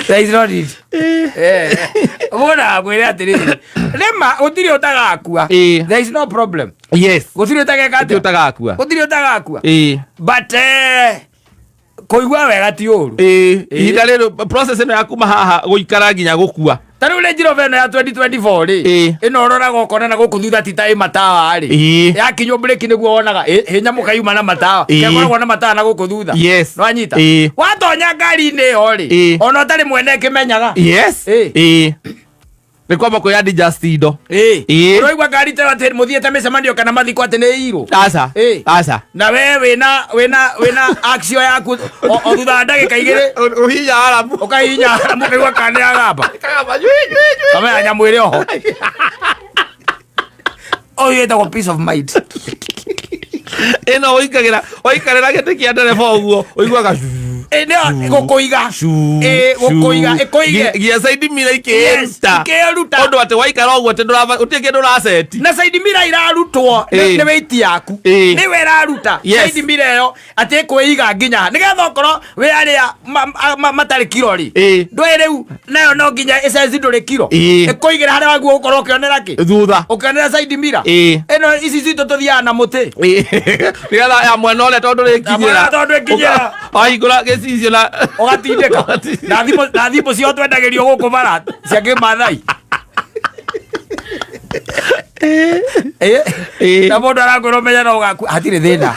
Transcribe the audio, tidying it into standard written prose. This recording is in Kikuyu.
There is no need. Eh, mũndũ akwĩre atĩrĩrĩ, rĩma gũtirĩ ũtagakua. Ĩĩ. There is no problem. Yes. Gũtirĩ ũtageka Gũtirĩ atĩa? ũtagakua. Gũtirĩ ũtagakua. Ĩĩ. But eh, kũigua wega ti ũru. Ĩĩ. Ihinda rĩrĩ process ĩno ya kuma haha gũikara nginya gũkua. Ta rĩu Range Rover ĩno ya 2024 rĩ, Ĩĩ. ĩno ũroraga ũkona na gũkũ thutha ti ta ĩ matawa rĩ. Ĩĩ. Yakinywo breki nĩguo wonaga ĩ ĩ nyamũ kayuma na matawa. Ĩĩ. Kekoragwo na matawa na gũkũ thutha. Yes. Nĩwanyita? Ĩĩ. Watonya ngari-inĩ ĩyo rĩ, Ĩĩ. ona ũtarĩ mwene ĩkĩmenyaga. Yes. Ĩĩ. Ĩĩ. Nĩ kwamba kwĩ adjust indo. Ĩĩ. Ĩĩ. Ũraigua ngari ta atĩ mũthiĩte mĩcemanio kana mathiko atĩ nĩ irũ. Aca. Ĩĩ. Aca. Na we wĩna wĩna wĩna action yaku o o thutha wa ndagĩka igĩrĩ Ũhinya arabu. ũkahihinya mũkaigua kana nĩ agamba. Kagamba nyui nyui nyui. Kamera nyamũ ĩrĩ oho. Ũyũ wĩtagwo peace of mind. Ĩno ũikagĩra waikarĩra gĩtĩ kĩa ndereba ũguo ũiguaga Ĩ, nĩyo gũkũiga. Ĩ, gũkũiga ĩkũige. nginya side mirror Yes, ikĩĩruta ikĩĩruta. ũndũ atĩ waikara ũguo atĩ ndũraba gũtirĩ kĩndũ ũraceti Na side mirror irarutwo nĩ Ĩ. nĩ weight yaku. Ĩ. Nĩwe ĩraruta Yes. side mirror ĩyo atĩ ĩkwĩiga nginya nĩgetha okorwo wĩ arĩa ma- ma- ma- matarĩ kiro rĩ. Ĩ. Ndũĩ rĩu nayo no nginya ĩcenji ndũrĩ kiro. Ĩ. Ĩkũigĩra harĩa waguo gũkorwo ũkĩonera kĩ. Thutha. Ũkĩonera side mirror. Ĩ. Ĩno ici citũ tũthiaga na mũtĩ. Ĩ. Nĩgetha ya mwena ũrĩa tondũ Ya mwena rĩkinyĩra tondũ ĩkinyĩra. Wahingũra gĩcicio na Ũgatindĩka. Ũgatindĩka. Na thimũ na thimũ ciao twendagĩrio gũkũ bara cia kĩmathai. Ĩ. Ĩ. Na mũndũ arakwĩra ũmenye no ũgakua hatirĩ thĩna.